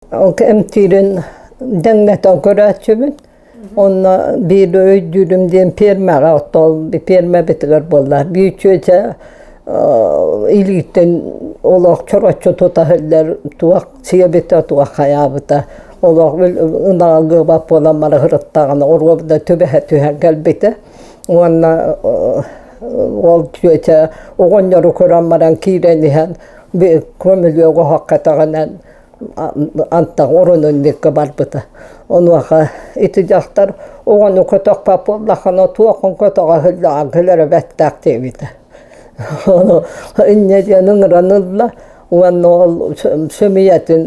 Эмтиирин дэҥнэтэн көрөөччүбүн. Онно биир өйдүүрүм диэн пиэрмэҕэ оттон пиэрмэбитигэр буолла. Биир чүөчэ илииттэн олох чороччу тута иһиллэр туох сиэбитэ, туох хайаабыта. Олох ынаҕа ыабат буолан барыһырыттаҕына оруобуна түбэһэ түһэн кэлбитэ. Уонна ол чүөчэ оҕонньору көрөн баран киирэн иһэн көмүлүөк оһох кэтэҕинэн антах оронун диэки барбыта. Онуоха ити дьахтар оҕону көтөхпөт буоллаххына туоххун көтөҕө сылдьаҕын кэлэрэ бэттээх диэбитэ. Ону инньэ диэн ыҥыран ылла уонна ол сөмүйэтин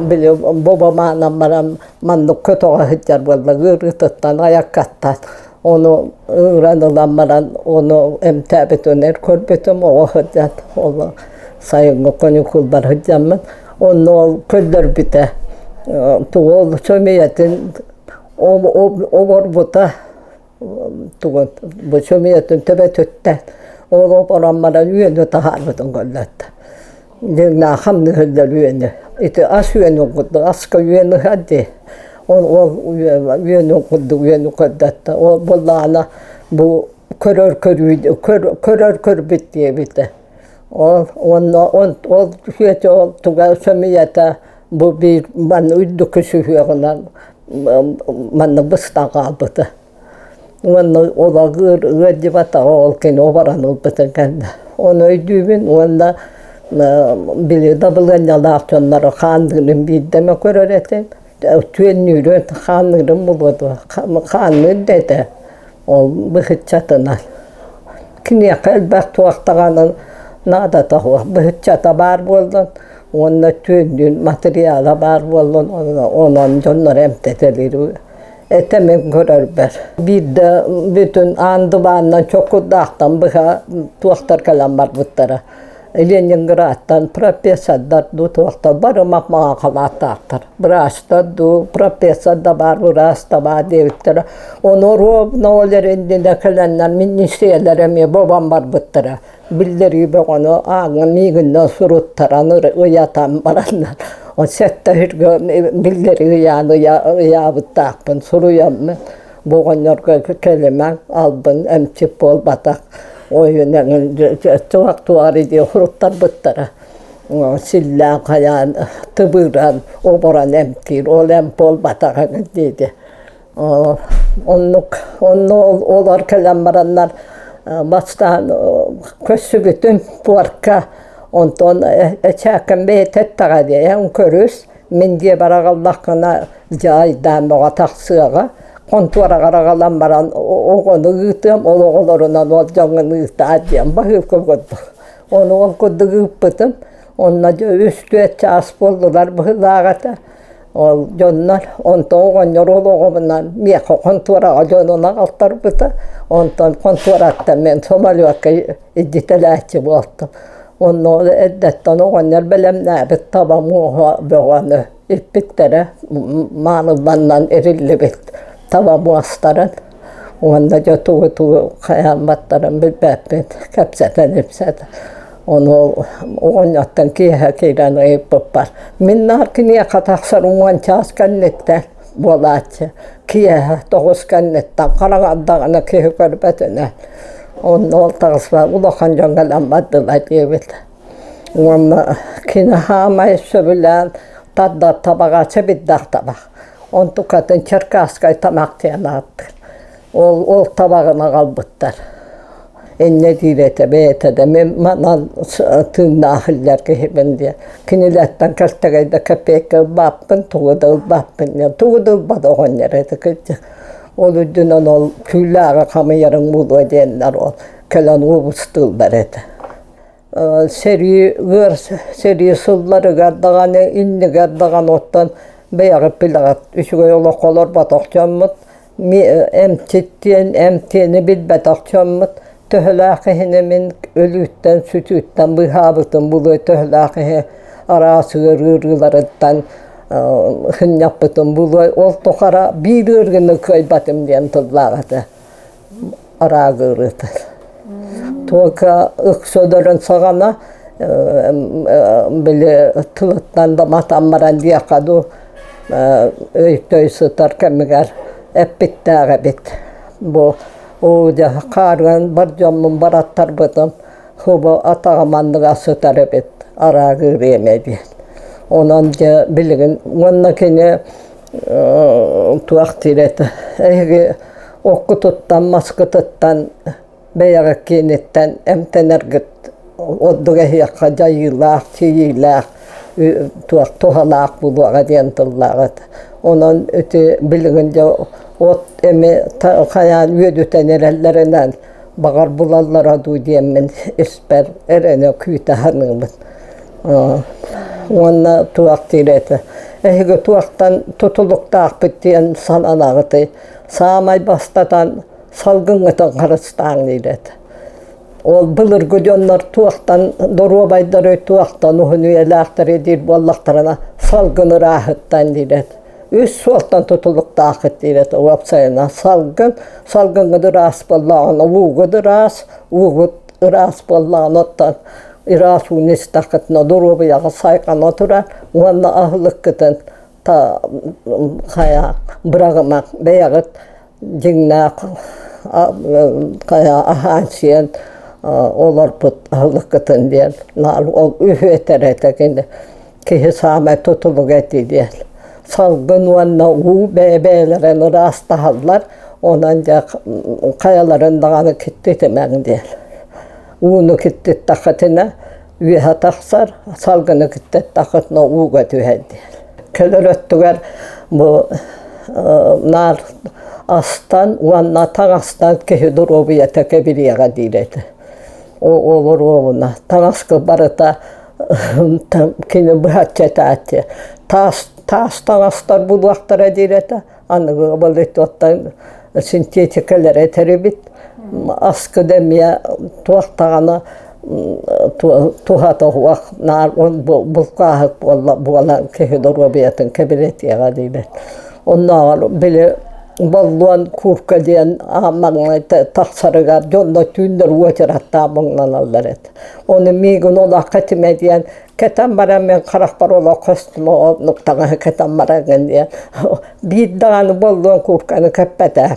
били бобомаанан баран маннык көтөҕө сылдьар буолла ыарыытыттан айаккаттан ону ыҥыран ылан баран ону эмтээбитин эр көрбүтүм оҕо сылдьан ол сайыҥҥы каникулбар сылдьаммын онно ол көрдөрбүтэ тугу ол сөмүйэтин оборбута тугун бу сөмүйэтин төбөтүттэн ол оборон баран үөнү таһаарбытын көрдөттө Дьиҥнээх хамныһыллар үөнү. Ити ас үөнүн курдук, аска үөн ыһар дии. Ол ол үөнүн курдук үөнү көрдөттө. Ол буоллаҕына бу көрөр көрүү көрөр көрбүт диэбитэ. Ол уонна ол сүөтэ ол туга сөмүйэтэ бу биир манна үрдүкү сүһүөҕүнэн манна быстан хаалбыта. Уонна олоҕур ыалдьыбатаҕа ол кини оборон ылбытын кэннэ. Ону өйдүүбүн уонна били дабылыанньалаах дьоннору хаанныырын биирдэ эмэ көрөр этим. Түөннүүрүн, хаанныырын булуо дуо? Хаанныыр да этэ. Ол быһыччатынан. Киниэхэ элбэх туох даҕаны наадата суох. Быһыччата баар буоллун уонна түөннүүр матырыйаала баар буоллун, онон дьоннору эмтэтэлиир этэ мин көрөрбөр. Биирдэ бүтүн аан дыбааннан чокурдаахтан быһа туохтар кэлэн барбыттара. Ленинградтан профессордар дуу туохтар бары мах-маҥан халааттаахтар. Быраастар дуу, профессор да баар, быраас да баар диэбиттэрэ. Ону ровно ол эрэ иннинэ кэлэннэр министиэлэр эмиэ бобон барбыттара. Биллэрии бөҕөнү ааҥҥа миигиннэн суруттаран ыйатан бараннар сэттэ сиргэ биллэрии ыйаан ыйаабыттаахпын суруйаммын бу оҕонньорго кэлимэҥ албын эмчит буолбатах ойун эҥин туох туох дии суруттарбыттара силлээн хайаан тыбыыран оборон эмтиир ол эмп буолбатах эҥин диэти Оннук онно олор кэлэн бараннар бастаан көрсүбүтүм пуорка онтон эчээккэм бэйэтэ эттэҕэ дии эн көрүс мин дьиэбэр аҕаллаххына дьэ айдаан бөҕө тахсыаҕа хонтуораҕар аҕалан баран оҕону ыытыам ол оҕолорунан ол дьоҥҥун ыытаа диэн баһыылка курдук ону ол курдук ыыппытым онно дьэ үс-түөрт чаас буоллулар быһыылаах этэ Ол дьоннор онтон оҕонньор ол оҕобунан миэхэ хонтуораҕа дьонун аҕалтарбыта. Онтон хонтуораттан мин самолетка илдьитэлээччи буолтум. Онно ол эрдэттэн оҕонньор бэлэмнээбит таба муоһа бөҕөнү иппиттэрэ маанылланан эриллибит таба муостарын уонна дьэ тугу-тугу хайаамматтарын билбэппин кэпсэтэн-ипсэтэн Ону оҕонньоттон киэһэ киирэн ыйыппыппар, мин наар киниэхэ тахсар уон чаас кэнниттэн буолааччы, киэһэ тоҕус кэнниттэн хараҥардаҕына киһи көрбөтүнэ. Онно ол таҕыспар улахан дьон кэлэн бардылар диэбит. Уонна кини хаамай сөбүлээн тардар табаҕа сэбирдэх табах. Онтукатын Черкасскай тамах диэн ааттыыр. Ол, ол табаҕын аҕалбыттар. Инньэ диир этэ бэйэтэ да мин манан тыыннаах иһиллэр киһибин диэн. Кинилэртэн кэлтэгэй да кэпиэккэ ылбаппын, тугу да ылбаппын диэн. Тугу да ылбат оҕонньор этэ кырдьык. Ол үрдүнэн ол күүлээҕи хамыйарыҥ буолуо диэннэр ол кэлэн уобустууллар этэ. Сэрии ыар сэрии сылларыгар даҕаны, иннигэр даҕаны оттон бэйэҕит билэҕит үчүгэй олоххо олорботох дьоммут эмчиттиэн эмтиэни билбэтэх дьоммут төһөлөөх киһини мин өлүүттэн сүтүүттэн быыһаабытым буолуой төһөлөөх киһи араас ыарыы ыарыыларыттан сынньаппытым буолуой ол тухары биир ыарыыны кыайбатым диэн тыллаах этэ араак ыарыыта. Туока ыкса өлөрөн саҕана Били тылыттан да матан баран диэххэ дуу, өй-төй сытар кэмигэр эппиттээх эбит. Бу уу дьэ хаарыан бар дьоммун бараттарбытым хобо атаҕым анныгар сытар эбит араагыыр эмэ диэн. Онон дьэ билигин уонна кини туох диир этэ эһиги оккутуттан маскытыттан бэйэҕит киэниттэн эмтэнэргит ордук эһиэхэ дьайыылаах, тиийиилээх, туох туһалаах буолуоҕа диэн тыллаах этэ. Онон ити билигин дьэ от эми хайаан үөдүтэн эрэллэринэн баҕар булаллара дуу диэммин испэр эрэнэ күүтэ саныыбын. Уонна туох диир этэ эһиги туохтан тутулуктаахпыт диэн сананаҕытый? Саамай бастатан салгыҥҥытын харыстааҥ диир этэ. Ол былыргы дьоннор туохтан доруобайдары, туохтан уһун үйэлээхтэри диир буоллахтарына салгын ырааһыттан диир этэ. Үс суолтан тутулуктааххыт диир этэ уопсайынан салгын, салгыҥҥыт ыраас буоллаҕына уугут ыраас, уугут ыраас буоллаҕына оттон ыраас ууну истэххитинэ доруобуйаҕа сайҕана турар уонна аһылыккытын хайа быраҕымаҥ бэйэҕит дьиҥнээх хайа аһаан-сиэн олорбут аһылыккытын диэн наар ол үһү этэр этэ кини киһи саамай тутулуга ити диэн салгын уонна уу бэйэ-бэйэлэрин ыраастаһаллар онон дьэ хайаларын даҕаны киттитимэҥ диэн ууну киттиттэххитинэ үөһэ тахсар, салгыны кытта эттэххитинэ ууга түһэр диэн. Кэлэр өттүгэр бу наар астан уонна таҥастан киһи доруобуйата кэбириэҕэ диир этэ. Олоруобуна таҥаска барыта кини быһаччы этээччи таас таас таҥастар булуохтара диир этэ. Аныгы балетоттан синтетикалары этэрибит. Аскы да эмиэ туох даҕаны туһата суох наар булкааһык буолан киһи доруобуйатын кэбирэтиэҕэ диибин. Оннооҕор били боллуон куурка диэн аан маҥнай тахсарыгар дьонно түүннэр уочараттаах муҥнаналлар этэ. Ону миигин олоххо этимэ диэн кэтэн баран мин харахпар олох көстүм оннук таҥаһы кэтэн бараҥын диэн биир даҕаны боллуон куурканы кэппэтэ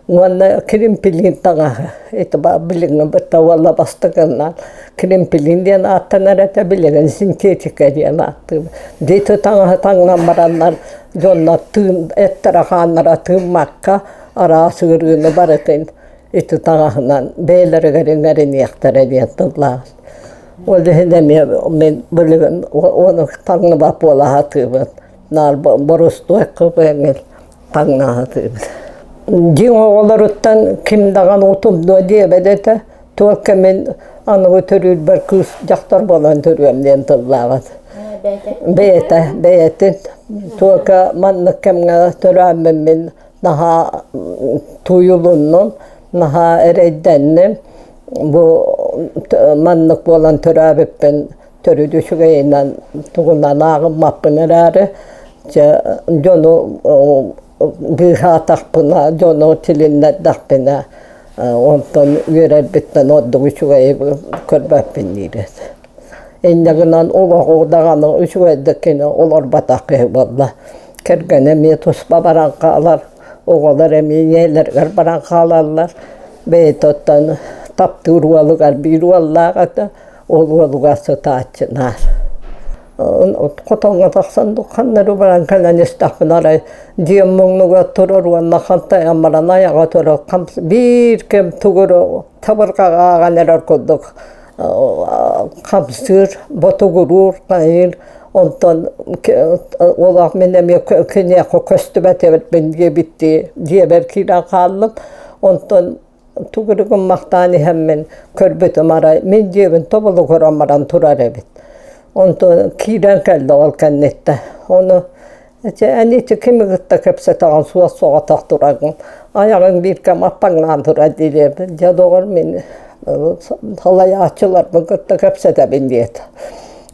уонна киримпилиин таҥаһы ити билиҥҥи бытта уолла бастакыннан киримпилиин диэн ааттанар этэ билигин синтетика диэн ааттыыбыт дити таҥаһы таҥнан бараннар дьоннор тыын эттэрэ-хааннара тыыммакка араас ыарыыны барытын ити таҥаһынан бэйэлэригэр иҥэриниэхтэрэ диэн тыллаах Ол иһин эмиэ мин билигин ону таҥныбат буола сатыыбын. Наар боростуой кыбыҥын таҥна сатыыбын. Дьиҥ оҕолоруттан ким даҕаны утумнуо диэбэт этэ. Только мин аныгы төрүүрбэр кыыс дьахтар буолан төрүөм диэн тыллаабат. Бэйэтэ, бэйэтин. Только маннык кэмҥэ төрөөммүн мин наһаа тууйулуннум, наһаа эрэйдэнним. Бу маннык буолан төрөөбүппүн төрүт үчүгэйинэн тугунан ааҕыммаппын эрээри, дьэ дьону быыһаатахпына, дьону тилиннэрдэхпинэ, онтон үөрэрбиттэн ордук үчүгэйи көрбөппүн диир этэ. Инньэ гынан олоҕу даҕаны үчүгэйдик кини олорботох киһи буолла. Кэргэнэ эмиэ туспа баран хаалар, оҕолор эмиэ ийэлэригэр баран хаалаллар. Бэйэтэ оттон таптыыр уолугар биир уоллаах этэ, ол уолугар сытааччы наар. Хотоҥҥо тахсан ханна эрэ баран кэлэн истэхпинэ арай дьиэм муннугар турар уонна хантайан баран айаҕа турар биир кэм тугу эрэ табырҕаҕа ааҕан эрэр курдук хамсыыр, ботугуруур, хайыыр онтон олох мин эмиэ киниэхэ көстүбэт эбиппин диэбиттии дьиэбэр киирэн хааллым. Онтон тугу эрэ гыммахтаан иһэммин көрбүтүм арай мин дьиэбин тобулу көрөн баран турар эбит. Онтон киирэн кэллэ ол кэнниттэн. Ону Ити эн ити кими кытта кэпсэтэҕин суос-соҕотох тураҕын, айаҕыҥ биир кэм аппаҥнаан турар диэбит. Дьэ, доҕор, мин салайааччыларбын кытта кэпсэтэбин диэтэ.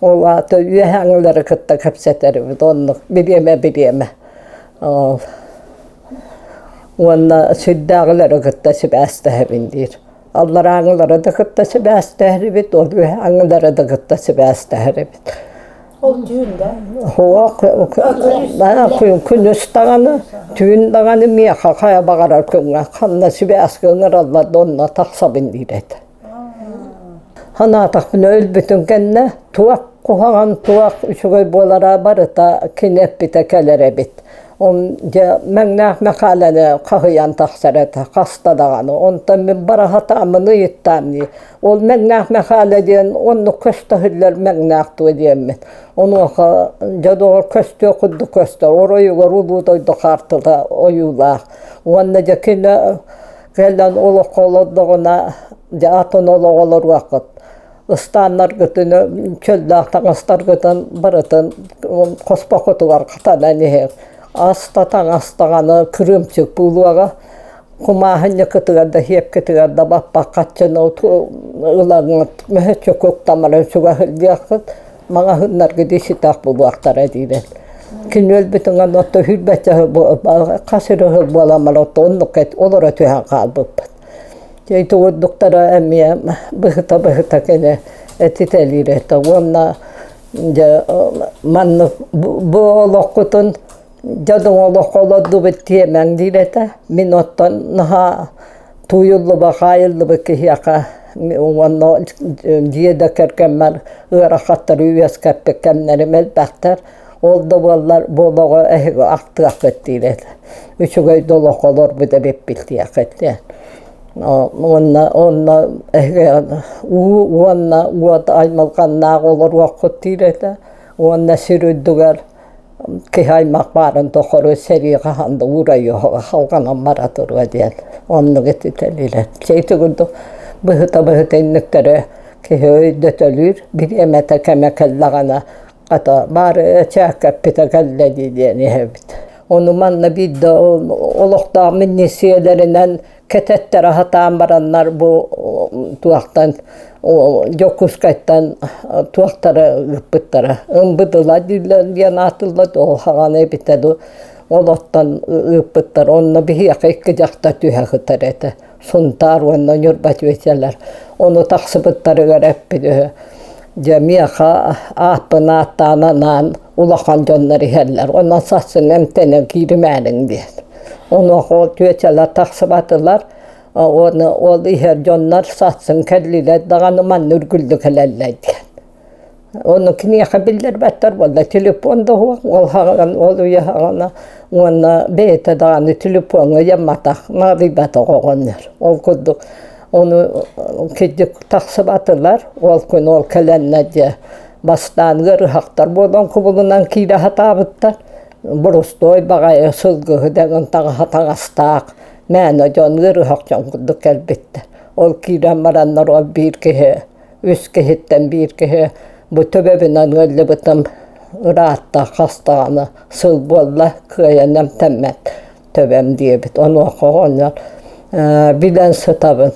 Ол аата үөһээҥҥилэри кытта кэпсэтэрбит оннук бириэмэ-бириэмэ. Уонна сирдээҕилэри кытта сибээстэһэбин диир. Алларааҥылары да кытта сибээстэһэр эбит, ол үөһээҥилэри да кытта сибээстэһэр эбит. Ол түүн да? Суох, күнүс даҕаны, түүн даҕаны миэхэ хайа баҕарар күҥҥэ ханна сибээскэ ыҥыраллар да онно тахсабын диир этэ. Санаатахпына өлбүтүн кэннэ туох куһаҕан, туох үчүгэй буолара барыта кини эппитэ кэлэр эбит. Ол дьэ Мэҥнээх Мэхээлэни хаһыйан тахсар этэ хаста даҕаны. Онтон мин бара сатааммын ыйыттаам дии. Ол Мэҥнээх Мэхээлэ диэн оннук көстө иһиллэр Мэҥнээх дуо диэммин. Онуоха дьэ доҕор көстүө курдук көстөр. Оройугар улуу дойду хаартыта ойуулаах. Уонна дьэ кини кэлэн олоххо олордоҕуна дьэ атын олоҕу олоруоххут. Ыстааннаргытын, чөллөөх таҥастаргытын барытын хоспоххутугар хатанан иһиҥ. Ас да таҥас даҕаны кырыымчык буолуоҕа. Кумааһынньыкытыгар да сиэпкитигэр да баппат хаччыны ылаҥҥыт мөһөччө куттамарын сүгэһирдиэххит, маҕаһыыннаргыт иситэх буолуохтара диирэ. Кини өлбүтүн отто сүүрбэччэ хас эрэ сыл буолан баран отто оннук олоро түһэн хаалбыппыт. Ити курдуктара эмиэ быһыта-быһыта кини этитэлиир этэ уонна дьэ маннык бу олоххутун дьонуҥ олоххо олордубут тиэмэҥ диир этэ. Мин оттон наһаа тууйуллуба хаайыллыбыт киһиэхэ уонна дьиэ да кэргэммэр ыарахаттары үөскэппит кэмнэрим элбэхтэр. Ол да буоллар бу олоҕу эһиги ахтыаххыт диир этэ. Үчүгэй да олоххо олорбут эбиппит диэххит диэн. Уонна онно эһиги уу уонна уот аймалҕаннаах олоруоххут диир этэ. Уонна сир үрдүгэр киһи аймах баарын тухары сэрии хаһан да уурайыаҕа халҕанан бара туруо диэн оннук этитэлиирэ. Ити курдук быһыта-быһыта инниктэрэ киһи өйдөтөлүүр, бириэмэтэ кэмэ кэллэҕинэ хата баары эчээккэппитэ кэллэ дии диэн иһэбит. Ону манна биирдэ олохтоох миниистиэлэринэн кэтэттэрэ сатаан бараннар бу туохтан Дьокуускайтан туохтара ыыппыттара ымбыдыла дииллэр диэн аатылла ол хаҕана эбитэ дуу олортон ыыппыттар онно биһиэхэ икки дьахтар түһэ сытар этэ Сунтаар уонна Ньурба түөтэлэр ону тахсыбыттарыгар эппит үһү дьэ миэхэ ааппын ааттаан анаан улахан дьоннор иһэллэр онон сарсын эмтэнэн кииримээриҥ диэн Онуоха ол түөтэлэр тахсыбатылар уонна ол иһэр дьоннор сарсын кэллилэр даҕаны манна үргүлдү кэлэллэр диэн. Ону киниэхэ биллэрбэттэр буолла телефон да суох ол хаҕан ол үйэ хаҕана уонна бэйэтэ даҕаны телефоҥҥа ыйамматах наадыйбатах оҕонньор. Ол курдук ону кырдьык тахсыбатылар ол күн ол кэлэннэр дьэ бастаан ыарыһахтар буолан кубулунан киирэ сатаабыттар боростуой баҕайы сылгыһы дэҥин таҥаһа таҥастаах мээнэ дьон ыарыһах дьон курдук кэлбиттэр. Ол киирэн бараннар ол биир киһи үс киһиттэн биир киһи бу төбөбүнэн ыалдьыбытым ыраатта хас даҕаны сыл буолла кыайан эмтэммэт төбөм диэбит. Онуоха оҕонньор билэн сытабын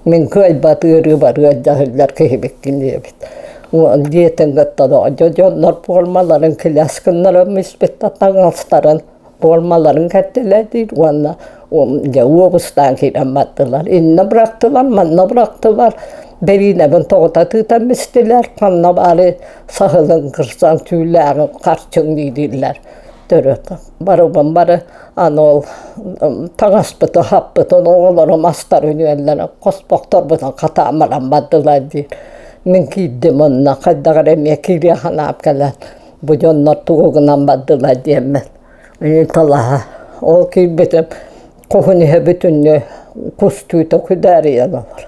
Мин кыайбат ыарыыбар ыалдьаһыллар киһибиккин диэбит. Диэтин кытта дьоннор пуормаларын килэс гыннаран испиттэр таҥастарын пуормаларын кэттилэр диир уонна дьэ уобустаан киирэн бардылар. Иннэ бырахтылар, манна бырахтылар, бэриинэбин тоҕута тыытан бистилэр, ханна баары саһылын кырсан түүлээҕин харчыҥ дииллэр. Төрөт барыбын бары Аны ол таҥаспытын, хаппытын, оҕолорум астарын үөллэрин, хоспохторбутун хатаан баран бардылар диир. Мин киирдим онно хайдах эрэ эмиэ киириэх санаам кэлэн, бу дьоннор тугу гынан бардылар диэммин ыйыталаһа. Ол киирбитим хоһун иһэ бүтүннүү кус түүтэ күдээрийэн олорор.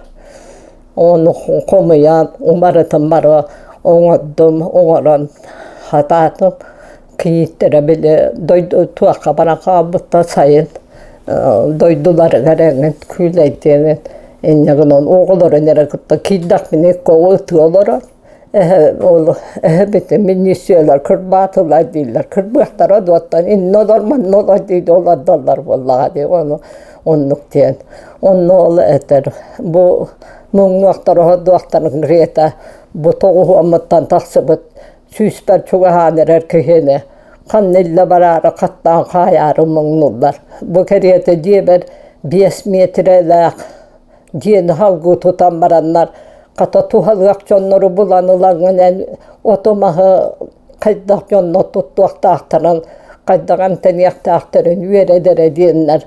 Ону хомуйан, умарытын бары оҥордум, оҥорон хатаатым. Кийииттэрэ били дойду туохха баран хаалбыттар сайын дойдуларыгар эҥин күүлэйдиэн инньэ гынан оҕолорун эрэ кытта киирдэхпинэ икки оҕо ытыы олорор эһэ ол эһэбитин миниистиэлэр кырбаатылар дииллэр кырбыахтара дуоттан иннэ олор манна олор дии олордоллор буоллаҕа дии ону оннук диэн онно ол этэр бу муҥнуохтар оһордуохтарын грета бу тоҕуһуоммуттан тахсыбыт сүүспэр чугаһаан эрэр киһини ханна иллэ бараары хаттаан хаайаары муҥнууллар. Бу кэриэтэ дьиэбэр 5 миэтирэлээх Дьиэни салгыы тутан бараннар, хата туһалыах дьоннору булан ылаҥҥын эн оту-маһы хайдах дьонно туттуохтаахтарын, хайдах эмтэниэхтээхтэрин үөрэтэрэ диэннэр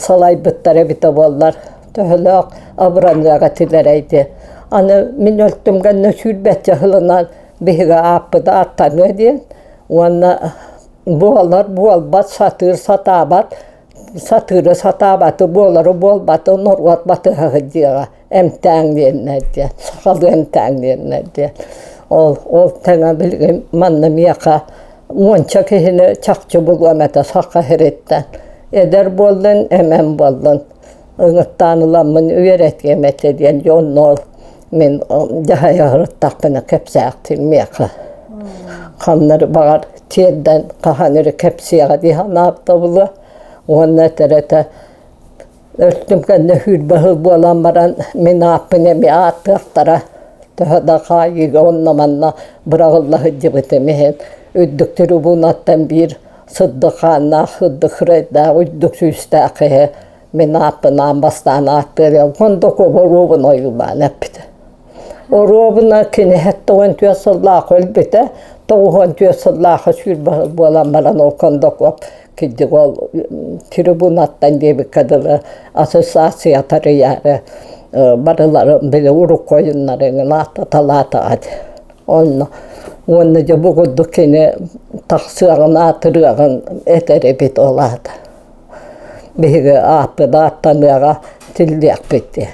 салайбыттар эбитэ буоллар, төһөлөөх абыраныах этилэрэй диye. Аны мин өлтүм гэннэ сүүрбэччэ сылынан биһиги ааппыт ааттаныа диэн уонна буолар буолбат, сатыыр сатаабат, сатыыры сатаабаты, буолары буолбаты норуот батыһа сылдьыаҕа эмтээҥ диэннэр диэн, сахалыы эмтээҥ диэннэр диэн. Ол ол тэҥэ билигин манна миэхэ уонча киһини чахчы булуом этэ саха сириттэн. Эдэр буоллун, эмэн буоллун ыҥыртаан ыламмын үөрэтиэм этэ диэн дьонно ол мин дьаһайа сырыттахпына кэпсээхтиир миэхэ. Ханна эрэ баҕар тиэрдэн хаһан эрэ кэпсиэҕэ дии санаабыта буолуо. Уонна этэр этэ Өлтүм кэннэ сүүрбэ сыл буолан баран мин ааппын эмиэ ааттыахтара. Төһө да хаайыыга онно-манна быраҕылла сылдьыбытым иһин үрдүк трибунаттан биир сырдык хааннаах, сырдык сырайдаах, үрдүк сүүстээх киһи мин ааппын аан бастаан ааттыыр Хондокуоба оруобуна ойуулаан эппитэ. Оруобуна кини 74 сыллаах өлбүтэ, 94 сыллаах 20 сыл буолан баран ол Кондокуоп кырдьык ол трибунаттан диэбиккэ дылы ассоциация тарыйаары барыларын били урукку ойуннарын ааттаталаатаҕа онно уонна дьэ бу курдук кини тахсыаҕын аатырыаҕын этэр эбит ол аата биһиги ааппыт ааттаныаҕа тиллиэхпит диэн.